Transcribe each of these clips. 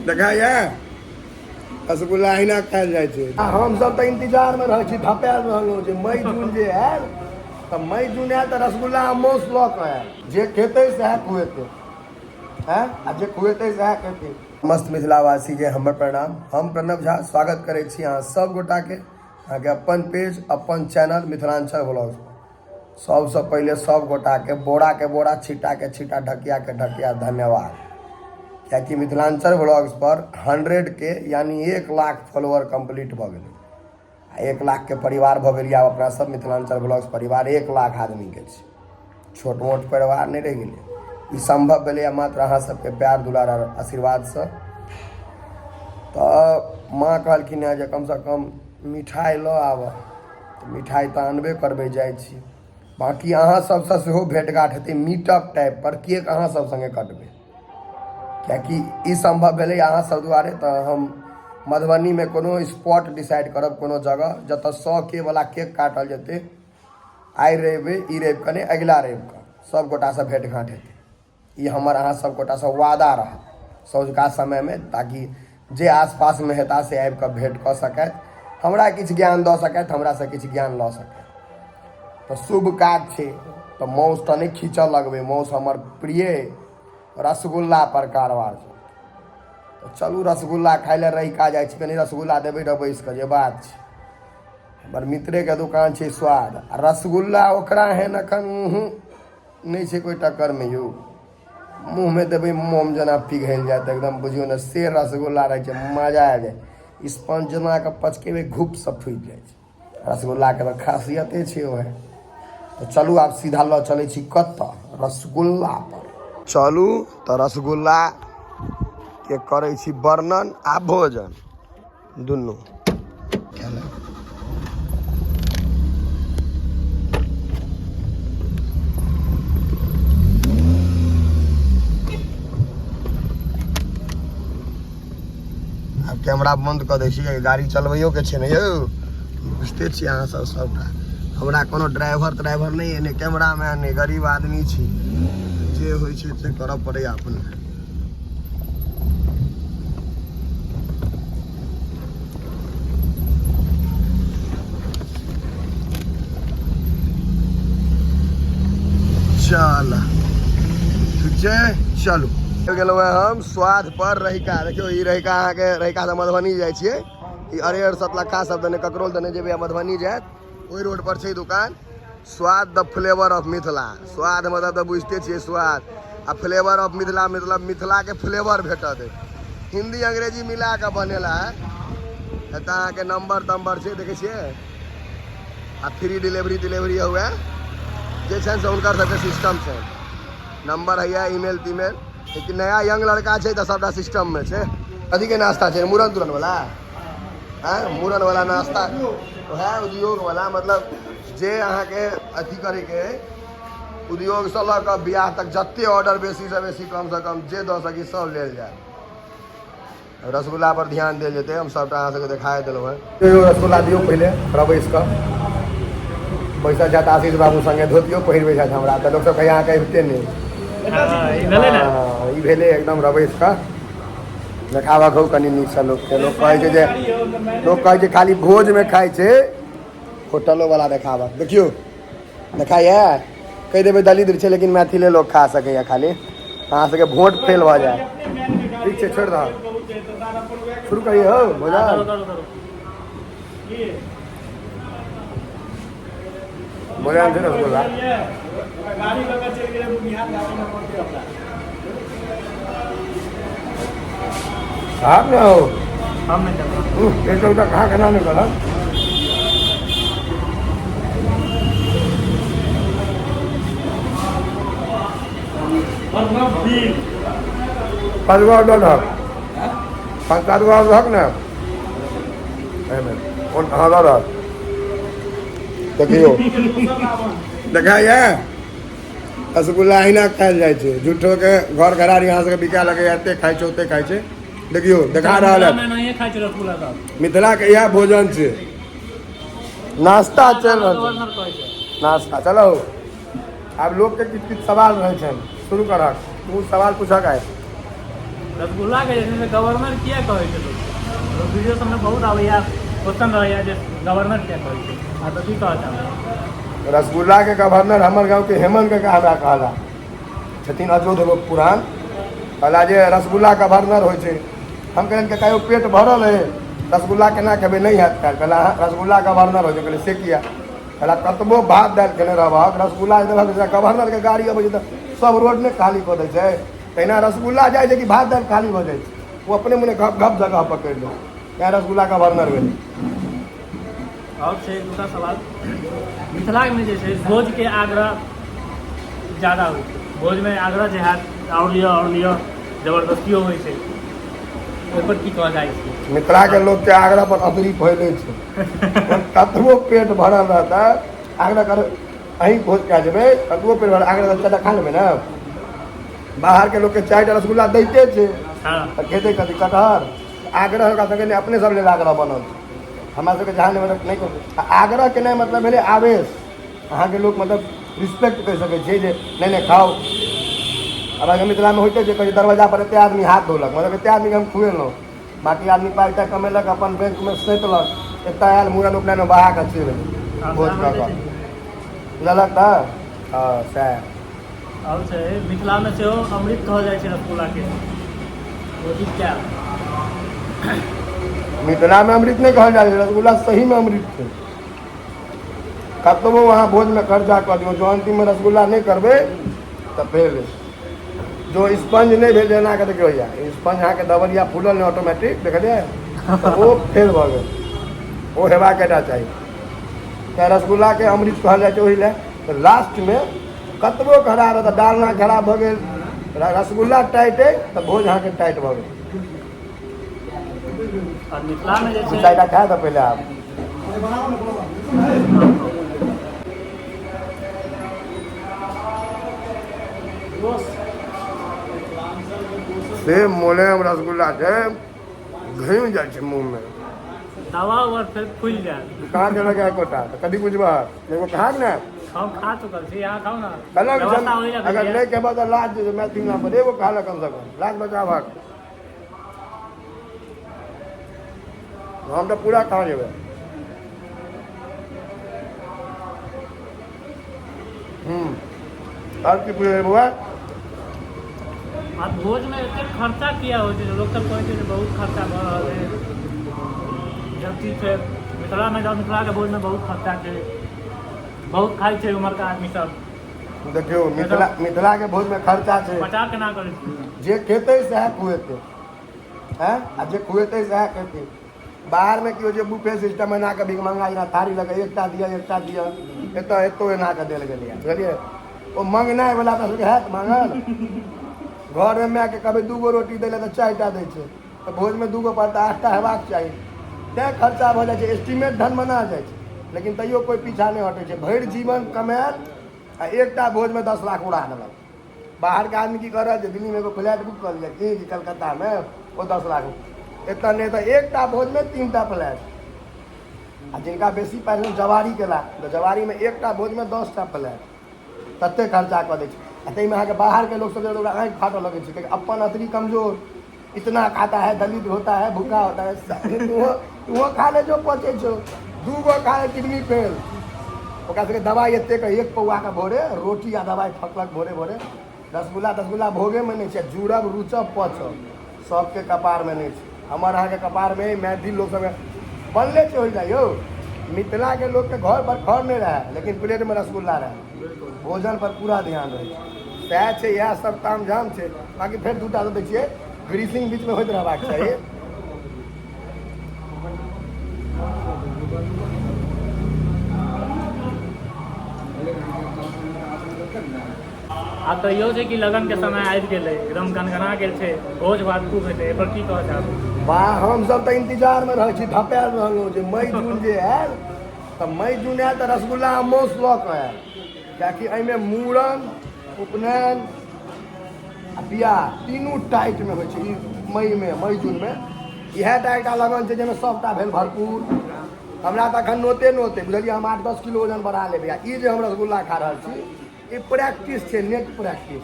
देखाइए रसगुल्ला अहिना खायल जाइ छै। आ हमसब तऽ इंतजारमे रहै छी, धपायल रहलहुँ जे मई जून जे आयल तऽ मई जून आयल तऽ रसगुल्ला आ मासु लऽ कऽ आयल। जे खेतै सएह खुएतै, आँय, आ जे खुएतै सएह खेतै। मस्त मिथिलावासीके हमर प्रणाम। हम प्रणव झा स्वागत करै छी अहाँ सब गोटाके अहाँके अपन पेज अपन चैनल मिथिलांचल ब्लॉग्स। सबसँ पहिले सब गोटाके बोराके बोरा, छिट्टाके छिट्टा, ढकियाके ढकिया धन्यवाद, कियाकि मिथिलांचल ब्लॉग्स पर 100 के यानी 1 लाख फॉलोअर कम्प्लीट भऽ गेलै आ 1 लाखके परिवार भऽ गेलियै। आब अपना सब मिथिलांचल ब्लॉग्स परिवार 1 लाख आदमीके छै, छोट मोट परिवार नहि रहि गेलै। ई सम्भव भेलैए मात्र अहाँ सबके प्यार दुलार आओर आशीर्वादसँ। तऽ माँ कहलखिन हेँ जे कमसँ कम मिठाइ लऽ आबऽ, तऽ मिठाइ तऽ आनबे करबै, जाइ छी। बाँकी अहाँ सबसँ सेहो भेँट घाट हेतै मीटअप टाइप पर, केक अहाँ सब सङ्गे कटबै, कियाकि ई सम्भव भेलै अहाँ सब दुआरे। तऽ हम मधुबनीमे कोनो स्पॉट डिसाइड करब, कोनो जगह जतऽ 100 के वला केक काटल जेतै। आइ रवि, ई रविके नहि, अगिला रविके सब गोटासँ भेँट घाँट हेतै। ई हमर अहाँ सब गोटासँ वादा रहत सँझुका समयमे, ताकि जे आसपासमे हेता से आबि कऽ भेँट कऽ सकथि, हमरा किछु ज्ञान दऽ सकथि, हमरासँ किछु ज्ञान लऽ सकथि। तऽ शुभ काज छै तऽ मासु तऽ नहि खींचऽ लगबै, मासु हमर प्रिय रसगुल्ला पर कारबार छै। तऽ चलू रसगुल्ला खाइ लए रहिका जाइ छी, कनि रसगुल्ला देबै रहऽ बैस कऽ, जे बात छै। हमर मित्रेके दोकान छै स्वाद, आ रसगुल्ला ओकरा एहन एखन नहि छै कोइ टक्करमे यौ। मुँहमे देबै मोम जेना पिघलि जायत एकदम, बुझियौ ने से रसगुल्ला रहै छै, मजा आबि जाय। स्पंज जेना कऽ पचकेबै घुपसँ फूटि जाइ छै। रसगुल्लाके तऽ खासियते छै ओहे। तऽ चलू आब सीधा लऽ चलै छी कतऽ, रसगुल्ला पर चलू। तऽ रसगुल्ला के करै छी वर्णन आ भोजन दुनू। आब कैमरा बंद कऽ दै छी, गाड़ी चलबैयो के छै ने यौ, बुझिते छियै अहाँ सब सबटा। हमरा कोनो ड्राइवर त्राइवर नहि अइ, नहि कैमरा मैन, नहि, गरीब आदमी छी, जे होइ छै से करऽ पड़ैया अपने। चल ठीक छै, चलू गेलहुँ हेँ हम स्वाद पर रहिका। देखियौ ई रहिका अहाँके रहिकासँ मधुबनी जाइ छियै, ई अरेर सतलखा सब देने ककरोल देने जेबै आ मधुबनी जायत, ओहि रोड पर छै दुकान स्वाद द फ्लेवर ऑफ मिथिला। स्वाद मतलब तऽ बुझिते छियै स्वाद, आ फ्लेवर ऑफ मिथिला मतलब मिथिलाके फ्लेवर भेटत। हिंदी अंग्रेजी मिला कऽ बनेला है। एतऽ अहाँके नंबर तंबर छै, देखै छियै, आ फ्री डिलीवरी तिलेवरी हुए जे छनि से हुनकर सबके सिस्टम छै, नंबर हैया ईमेल तीमेल। लेकिन नया यंग लड़का छै तऽ सबटा सिस्टममे छै। कथीके नाश्ता छै? मूड़न तुड़न वाला? आँय, मूड़न वाला नाश्ता वएह उद्योग वाला, मतलब जे अहाँके अथी करैके अइ उद्योगसँ लऽ कऽ बियाह तक जते ऑर्डर बेसीसँ बेसी कमसँ कम जे दऽ सकी सब लेल जायत। रसगुल्ला पर ध्यान देल जेतै, हम सबटा अहाँ सबके देखाए देलहुँ हेँ। एगो रसगुल्ला दियौ पहिले, रबैस कऽ बैसल छथि आशीष बाबू संगे, धोतियो पहिरबै छथि हमरा तऽ लोक सब कहैया अहाँके अबिते नहि। ई भेलै ने। हँ, ई भेलै एकदम रबैस कऽ देखाबक हौ कनि नीकसँ लोकके। लोक कहै छै जे लोक कहै छै खाली भोजमे खाइ छै, होटलो वाला देखाबक। देखियौ देखाइए, कहि देबै दलिद्र छै लेकिन मैथिले लोक खा सकैए खाली, अहाँ सबके वोट फेल भऽ जायत। ठीक छै, छोड़ि दहक, शुरू करियै हौ भोजन। भोजन छै रसगुल्ला। आप ना हो हम नहीं करब। एक गोटा खा के ना निकलत। पाँच गो दऽ दहक, पाँच सात गो दहक ने एहिमे। कोन? हँ, दऽ दहक। देखियौ देखाइए रसगुल्ला अहिना खायल जाइ छै। झूठोके घर घरारी अहाँ सबके बिका लगैया, एते खाइ छै ओते खाइ छै। देखियौ देखा रहल है। एनाहिए खाइ छै रसगुल्ला सब। मिथिलाके इएह भोजन छै, नाश्ता चलि रहल छै। गवर्नर कहै छै नाश्ता। चलो आब लोकके किछु किछु सवाल रहै छनि, शुरू करक। तू सवाल पूछक आइ। रसगुल्लाके जे छै से गवर्नर किया कहै छै लोक? वीडियो सबमे बहुत आबैया क्वेश्चन रहैया जे गवर्नर किया कहै छै। आ तऽ की कहऽ चाहबै? रसगुल्लाके गवर्नर हमर गाँवके हेमन्त काका हमरा कहला छथिन, अजोध लोक पुरान, कहला जे रसगुल्ला गवर्नर होइ छै। हम कहलियनि काका यौ पेट भरल है, रसगुल्ला केना खेबै, नहि हैत खायल। कहला अहाँ रसगुल्ला गवर्नर होइ छै। कहलियै से किया? कहला कतबो भात दालि खेने रहबहक, रसगुल्ला देबहक, गवर्नरके गाड़ी अबै छै तऽ सब रोड नहि खाली कऽ दै छै, तहिना रसगुल्ला जाइ छै कि भात दालि खाली भऽ जाइ छै, ओ अपने मने घप घप जगह पकड़ि लै, तैँ रसगुल्ला गवर्नर भेलै। आओर छै दूसरा सवाल, मिथिलामे जे छै भोजके आग्रह ज्यादा होइ छै, भोजमे आग्रह जे हैत आओर लिअ आओर लिअ, जबरदस्तियो होइ छै, ओहिपर की कहऽ चाहै छी? मिथिलाके लोकके आग्रह पर अतरी फैलै छै, कतबो पेट भरल रहतै आग्रह कर, अहीं भोज कए जेबै, कतबो पेट भरल आग्रह चारिटा खा लेबै ने। बाहरके लोकके 4टा रसगुल्ला दैते छै, तऽ खेतै कथी? कटहर। आग्रह ओकरा सबके नहि, अपने सब लेल आग्रह बनल छै, हमरा सबके जहाँ नहि मतलब नहि कहू। आग्रह केनाइ मतलब भेलै आवेश, अहाँके लोक मतलब रिस्पेक्ट कहि सकै छियै जे नहि नहि खाउ। आब अहाँके मिथिलामे होइते छै, कहै छै दरवाजा पर एतेक आदमी हाथ धोलक, मतलब एतेक आदमीके हम खुएलहुँ। बाँकी आदमी पाइ ताइ कमेलक, अपन बैंकमे सैतलक, एतऽ आयल मूड़न उपनयनमे बहा कऽ चलि गेल भोज कऽ कऽ, बुझलक तऽ हँ सएह। आओर छै मिथिलामे सेहो अमृत कहल जाइ छै रसगुल्लाके, ओ चीज क्या? मिथिलामे अमृत नहि कहल जाइ छै, रसगुल्ला सहीमे अमृत छै। कतबो अहाँ भोजमे खर्चा कऽ दियौ, जो अन्तिममे रसगुल्ला नहि करबै तऽ फेल। जो स्पंज नहि भेल, एना कऽ देखियौ भैया, स्पंज अहाँके दबलिया फूलल नहि ऑटोमेटिक, देखलियै तऽ ओ फेल भऽ गेल, ओ हेबाक टा चाही। तऽ रसगुल्लाके अमृत कहल जाइ छै ओहि लए। तऽ लास्टमे कतबो खराब रहत, डालना खराब भऽ गेल, रसगुल्ला टाइट अइ तऽ भोज अहाँके टाइट भऽ गेल। आओर मिथिलामे जे छै 4टा खा तऽ पहिले आब से मोलायम रसगुल्ला छै, घुमि जाइ छै मुँहमे। दवा उवा फेर फूलि जायत। कहाँ देलक एकोटा तऽ कथी बुझबह, एगो खाक ने। हम खा चुकल छी, अहाँ खाउ ने। कहलक व्यवस्था होइला अगर भेटैया। नहि खेबह तऽ लाज जे मैथिली नाम पर एगो खा ले, कमसँ कम लाज बचाबक। हम तऽ पूरा खा जेबै। आर की पुछै बौआ? आ भोजमे एतेक खर्चा किया होइ छै? लोक सब कहै छै जे बहुत खर्चा भऽ रहल है, जब छै मिथिलामे, जब मिथिलाके भोजमे बहुत खर्चा छै, बहुत खाइ छै उम्हरका आदमी सब। देखियौ मिथिला मिथिलाके भोजमे खर्चा छै, बचा केना करै छै? जे खेतै सएह खुएतै, हैं, आ जे खुएतै सएह खेतै। बाहरमे की होइ छै, बुफे सिस्टम एना कऽ भीख मंगा जेना थारी लऽ कऽ एकटा दिअ एकटा दिअ, एतऽ एतौ एना कऽ देल गेलैए, बुझलियै? ओ मंगनाइ वला अपना सबके हैत मांगल? घरमे मायके कहबै 2 गो रोटी दै लए तऽ 4टा दै छै, तऽ भोजमे 2 गो पर तऽ 8टा हेबाक चाही। तैँ खर्चा भऽ जाइ छै, एस्टीमेट धन बना जाइ छै, लेकिन तैयो कोइ पीछा नहि हटै छै। भरि जीवन कमायल आ एकटा भोजमे 10 लाख उड़ा देलक। बाहरके आदमी की करत जे दिल्लीमे एगो फ्लैट बुक कऽ लिअ की कलकत्तामे, ओ 10 लाख एतऽ नहि तऽ एकटा भोजमे 3टा फ्लैट। आ जिनका बेसी पाइ छनि, जवारी केला तऽ जवारीमे एकटा भोजमे 10टा फ्लैट, ततेक खर्चा कऽ दै छै। आ ताहिमे अहाँके बाहरके लोकसभ जे ओकरा आँखि फाटऽ लगै छै, कियाकि अपन अतरी कमजोर, इतना खाता है, दलित होता है, भूखा होता है। तूहो तूहो खा ले जो पचै छौ, 2 गो खा ले किडनी फेल। ओकरा सबके दवाइ एतेक, एक पौआके भोरे रोटी आ दवाइ फकलक भोरे भोरे। रसगुल्ला तसगुल्ला भोगेमे नहि छै, जुड़ब रुचब पचब सबके कपारमे नहि छै। हमर अहाँके कपारमे मैथिल लोक सबके बनले छै ओहि यौ। मिथिलाके लोकके घर पर घर नहि रहै लेकिन प्लेटमे रसगुल्ला रहै, भोजन पर पूरा ध्यान रहै छै। सएह छै, इएह सब ताम झाम छै। बाँकी फेर 2टा दै छियै, ग्रीसिंग बीचमे होइत रहबाक चाही। आब तऽ इहो छै कि लगनके समय आबि गेलै, एकदम गनगना गेल छै, भोज भात खूब हेतै, एहिपर की कहऽ चाहबै? वाह, हमसब तऽ इंतजारमे रहै छी, धपायल रहलहुँ जे मई जून जे आयल तऽ मई जून आयल तऽ रसगुल्ला आ मासु लऽ कऽ आयल, कियाकि एहिमे मूड़न उपनयन आ बियाह तीनू टाइटमे होइ छै। ई मईमे, मई जूनमे इएह टा एकटा लगन छै जाहिमे सभटा भेल भरपूर। हमरा तऽ एखन नोते नोते बुझलियै, हम 8-10 किलो वजन बढ़ा लेबै। आ ई जे हम रसगुल्ला खा रहल छी ई प्रैक्टिस छै, नेट प्रैक्टिस,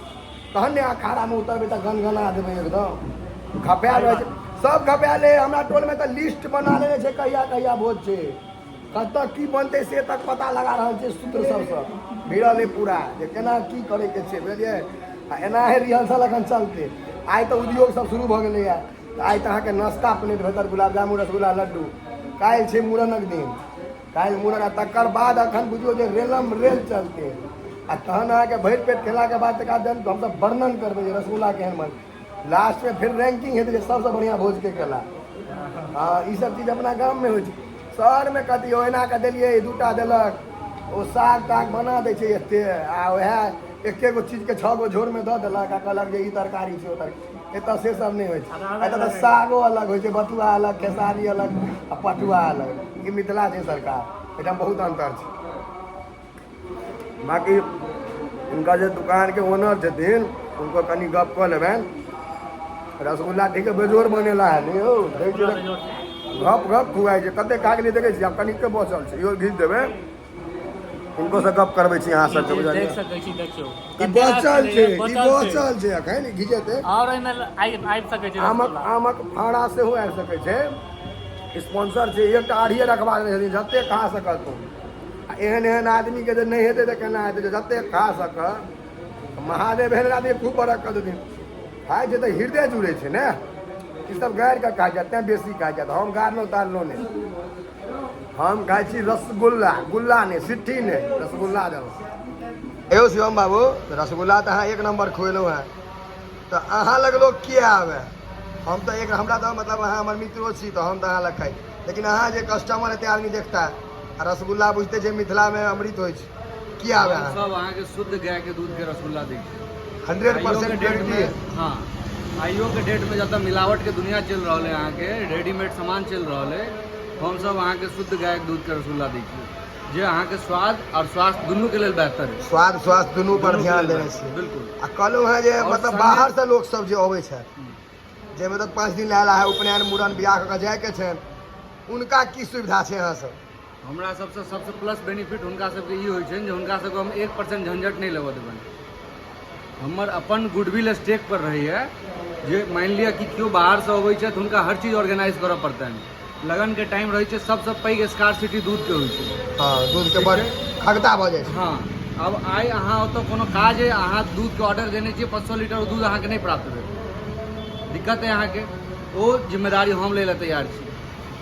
तहन ने अखाड़ामे उतरबै तऽ गनगना देबै एकदम। खपायल रहै छै, सब खपायल है। हमरा टोलमे तऽ लिस्ट बना लेने छै कहिया कहिया भोज छै, कतऽ की बनतै से तक पता लगा रहल छै। सूत्र सबसँ भिड़ल है पूरा जे केना की करैके छै, बुझलियै? आ एनाहे रिहर्सल एखन चलतै। आइ तऽ उद्योग सब शुरू भऽ गेलैए, तऽ आइ तऽ अहाँके नाश्ता प्लेट भेटत, गुलाब जामुन, रसगुल्ला, लड्डू। काल्हि छै मूड़नक दिन, काल्हि मूड़न, आ तकर बाद एखन बुझियौ जे रेलम रेल चलतै। आ तहन अहाँके भरि पेट खेलाके बाद तकर बाद हमसब वर्णन करबै जे रसगुल्ला केहन बन। लास्टमे फेर रैंकिंग हेतै जे सबसँ बढ़िआँ भोज के केला। हँ, ई सब चीज अपना गाममे होइ छै। शहरमे कथी, ओहिना कऽ देलियै, दूटा देलक, ओ साग ताग बना दै छै एते, आ उएह एके गो चीजके छओ गो झोरमे दऽ देलक आ कहलक जे ई तरकारी छै, ओ तरकारी। एतऽ से सब नहि होइ छै। एतऽ तऽ सागो अलग होइ छै, बथुआ अलग, खेसारी अलग आ पटुआ अलग। ई मिथिला छै सरकार, एहिठाम बहुत अन्तर छै। बाँकी हुनका जे दुकानके ओनर छथिन, हुनको कनि गप कऽ लेबनि। रसगुल्ला ठीक बेजोड़ बनेला है ने यौ? देखै छियै तऽ गप गप खुआइ छै। कते खा गेलियै देखै छियै, आब कनिके बचल छै, इहो घीच देबै। हुनको से गप करबै छी अहाँ सबके, बुझलियै? देख सकै छी, देखियौ। ई बचल छै, ई बचल छै, एखन घिचेतै। आओर एहिमे आबि सकै छै। आमक आमक फाड़ा सेहो आबि सकै छै। स्पॉन्सर छै, एकटा आढ़िए रखबा देने छथिन, जते खा सकत ओ। आ एहन एहन आदमीके जे नहि हेतै तऽ केना हेतै? जे जतेक खा सकऽ, महादेव एहन आदमी खूब बरक कऽ देथिन। खाइ छै तऽ हृदय जुड़ै छै ने। ई सब गाड़ि कऽ खाइ छै, तेँ बेसी खाइ छै। हम गाड़लहुँ ताड़लहुँ नहि, हम खाइ छी रसगुल्ला, गुल्ला नहि, सिट्ठी नहि, रसगुल्ला देलहुँ। यौ शिवम बाबू, रसगुल्ला तऽ अहाँ एक नम्बर खुएलहुँ हेँ, तऽ अहाँ लग लोक किया आबै? हम तऽ एक हमरा तऽ मतलब अहाँ हमर मित्रो छी, तऽ हम तऽ अहाँ लग खाइ, लेकिन अहाँ जे कस्टमर एते आदमी देखता आ रसगुल्ला बुझते छै मिथिलामे अमृत होइ छै, की आबै अहाँ? सब अहाँके शुद्ध गाय के दूध के रसगुल्ला दै छै। 100% प्योरिटी। हाँ, आइयो के डेट में जतऽ मिलावट के दुनिया चलि रहल है, अहाँके रेडीमेड सामान चलि रहल है, हमसब अहाँके शुद्ध गाय के दूध के रसगुल्ला दै छियै, जे अहाँके स्वाद और स्वास्थ्य दुनू के लेल बेहतर है। स्वाद स्वास्थ्य दुनू पर दुनू के ध्यान लेल देने बेहतर, छियै। बिल्कुल। आ कहलहुँ हेँ जे आओर मतलब संगे- बाहरसँ लोक सब जे अबै छथि, जे मतलब 5 दिन लए आयल है, उपनयन, मूड़न, बियाह कऽ के जायके छनि, हुनका की सुविधा छै अहाँ सब? हमरा सबसँ सबसँ प्लस बेनिफिट हुनका सबके ई होइ छनि जे हुनका सबके हम 1% झंझट नहि लेबऽ देबनि। हमर अपन गुडविल स्टेक पर रहैए जे मानि लिअ कि केओ बाहरसँ अबै छथि, हुनका हर चीज ऑर्गेनाइज करऽ पड़तनि। लगनके टाइम रहै छै, सबसँ पैघ स्कार्सिटी दूधके होइ छै। हँ, दूधके बड़ खगता भऽ जाइ छै। हँ, आब आइ अहाँ ओतऽ कोनो काज अइ, अहाँ दूधके ऑर्डर देने छियै 500 लीटर, ओ दूध अहाँके नहि प्राप्त भेल, दिक्कत अइ अहाँके, ओ जिम्मेदारी हम लै लए तैयार छी।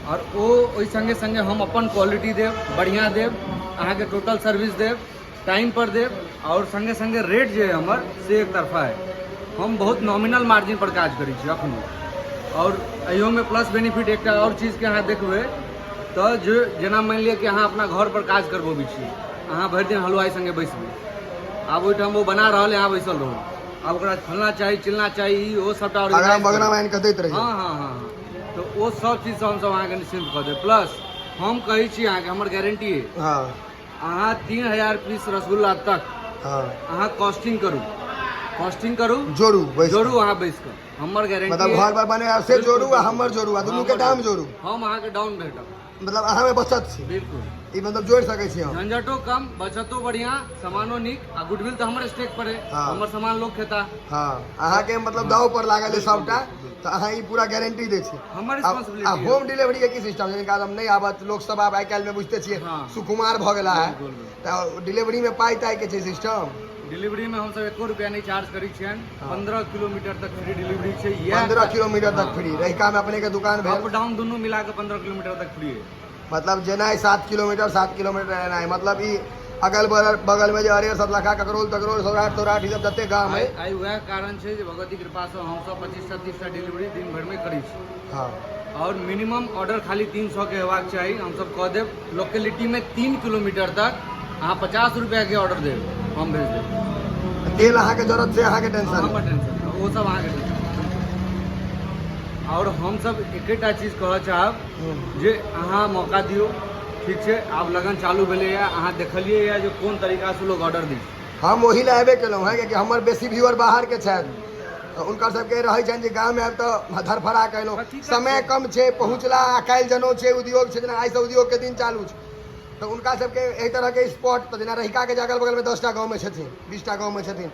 आओर ओ ओहि सङ्गे सङ्गे हम अपन क्वालिटी देब, बढ़िआँ देब, अहाँके टोटल सर्विस देब, टाइमपर देब, आओर सङ्गे सङ्गे रेट जे अइ हमर से एक तरफा अइ। हम बहुत नॉमिनल मार्जिनपर काज करै छी एखनो। आओर एहियोमे प्लस बेनिफिट एकटा आओर चीजके अहाँ देखबै तऽ जे जेना मानि लिअ कि अहाँ अपना घरपर काज करबबै छी, अहाँ भरि दिन हलुआइ सङ्गे बैसबै, आब ओहिठाम ओ बना रहल अइ, अहाँ बैसल रहू, आब ओकरा फलना चाही, चिलना चाही, ई ओ सबटा अगड़ा organize बगड़ा करू। आनि कऽ दैत रहियै। हँ हँ हँ हँ, तऽ ओ सब चीजसँ हमसब अहाँके निश्चिन्त कऽ देब। प्लस हम कहै छी अहाँके, हमर गारंटी अइ, अहाँ 3000 पीस रसगुल्ला तक अहाँ कॉस्टिंग करू, कॉस्टिंग करू, जोड़ू बैस कऽ। जोड़ू अहाँ बैस कऽ, हमर गारंटी। मतलब घर पर बने से जोड़ू आ हमर जोड़ू आ दुनू के दाम जोड़ू, हम अहाँके डाउन भेटब। मतलब अहाँमे बचत छै। बिल्कुल। ई मतलब जोड़ि सकै छी हम। झंझटो कम, बचतो बढ़िया, सामानो नीक, आ गुडविल तऽ हमर स्टेक पर है। हमर सामान लोग खेता। हँ, अहाँके मतलब दाव पर लागल है सबटा, तऽ अहाँ ई पूरा गारंटी दै छी। हमर आ रिस्पॉन्सिबिलिटी। होम डिलीवरी के की सिस्टम छै? जिनका हम नहि आबत, लोक सब आब आइ काल्हि में बुझते छियै, सुकुमार भऽ गेला है, तऽ डिलीवरी में पाइ ताइ के छै सिस्टम? डिलीवरी में हमसब एको रुपया नहि चार्ज करै छियनि। 15 किलोमीटर तक फ्री डिलीवरी छै। इएह 15 किलोमीटर तक फ्री, रहिका में अपने के दुकान भेल। अप डाउन दुनू मिला के 15 किलोमीटर तक फ्री है। मतलब जेनाइ 7 किलोमीटर, 7 किलोमीटर एनाइ, मतलब ई अगल बगल बगल में जे अरेर, सतलखा, ककरोल तकरोल, सौराठ तौराठ, ई सब जते गाम है। आइ वएह कारण छै जे भगवती कृपासँ हमसब 25टा 30टा डिलीवरी दिन भरिमे करै छी। आओर मिनिमम ऑर्डर खाली 300 के हेबाक चाही, हमसब कऽ देब। लोकेलिटीमे 3 किलोमीटर तक अहाँ 50 रुपैआके ऑर्डर देब, हम भेज देब। तेल अहाँके जरूरत छै, अहाँके टेंशन। हमर टेंशन, ओ सब अहाँके टेंशन। आओर हमसब एकेटा चीज कहऽ चाहब जे अहाँ मौका दियौ, ठीक छै? आब लगन चालू भेलैए, अहाँ देखलियैए जे कोन तरीकासँ लोग ऑर्डर दै छै। हम ओहि लए एबे केलहुँ हेँ, कियाकि हमर बेसी व्यूअर बाहरके छथि, तऽ हुनकर सबके रहै छनि जे गाममे आयब तऽ धरफड़ा कऽ एलहुँ, समय कम छै पहुँचला, आ काल्हि जनउ छै, उद्योग छै, जेना आइसँ उद्योगके दिन चालू छै, तऽ हुनका सबके एहि तरहके स्पॉट तऽ जेना रहिकाके जे अगल बगलमे 10टा गाँवमे छथिन, 20टा गाँवमे छथिन,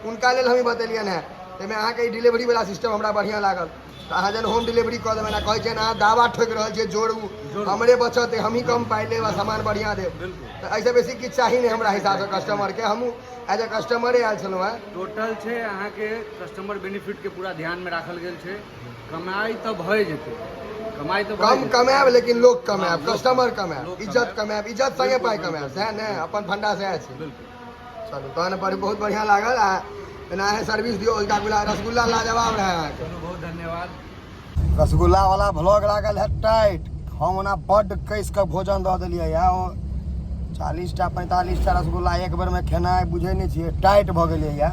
हुनका लेल हम ई बतेलियनि हेँ। ताहिमे अहाँके ई डिलीवरीवला सिस्टम हमरा बढ़िआँ लागल। तऽ अहाँ जहन होम डिलीवरी कऽ देबै, कहै छियै अहाँ दावा ठोकि रहल छियै, जोड़ू। जोड़ू। हमरे बचत, हमही कम पाइ लेब आ सामान बढ़िआँ देब। बिल्कुल। तऽ एहिसँ बेसी किछु चाही नहि हमरा हिसाबसँ कस्टमरके। हमहूँ एज ए कस्टमरे आयल छलहुँ हेँ। टोटल छै अहाँके कस्टमर बेनिफिट के पूरा ध्यान में राखल गेल छै। कमाइ तऽ भए जेतै, कमाइ तऽ भए कम जेतै। कमायब लेकिन लोक कमायब, हँ, लोक कस्टमर कमायब, कमायब, लोक इज्जत कमायब। कमायब, इज्जत संगे बिल्कुल, पाइ कमायब। बिल्कुल। सएह ने अपन फंडा सएह छै। बिल्कुल। चलू तहन बड़ बहुत बढ़िआँ लागल आ एना अहें सर्विस दियौ। ओहिका गुला रसगुल्ला लाजवाब रहै अहाँके। चलू, बहुत धन्यवाद। रसगुल्ला वाला भ्लॉग लागल है टाइट। हम ओना बड्ड कसि कऽ भोजन दऽ देलियै या ओ 40 टा 45 टा रसगुल्ला एक बेरमे खेनाइ बुझै नहि छियै, टाइट भऽ गेलियै या।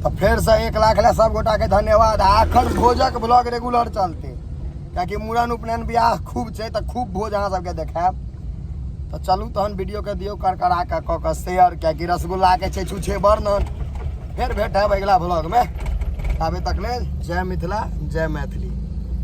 तऽ फेरसँ 1 लाख लए सब गोटाके धन्यवाद। आ एखन भोजक ब्लॉग रेगुलर चलतै, कियाकि मूड़न, उपनयन, बियाह खूब छै, तऽ खूब भोज अहाँ सबके देखायब। तऽ चलू तहन वीडियोके दियौ करकरा कऽ कऽ कऽ शेयर, कियाकि रसगुल्लाके छै छुछे वर्णन। फेर भेट हैब अगिला ब्लॉगमे, ताबे तक लेल जय मिथिला, जय मैथिली।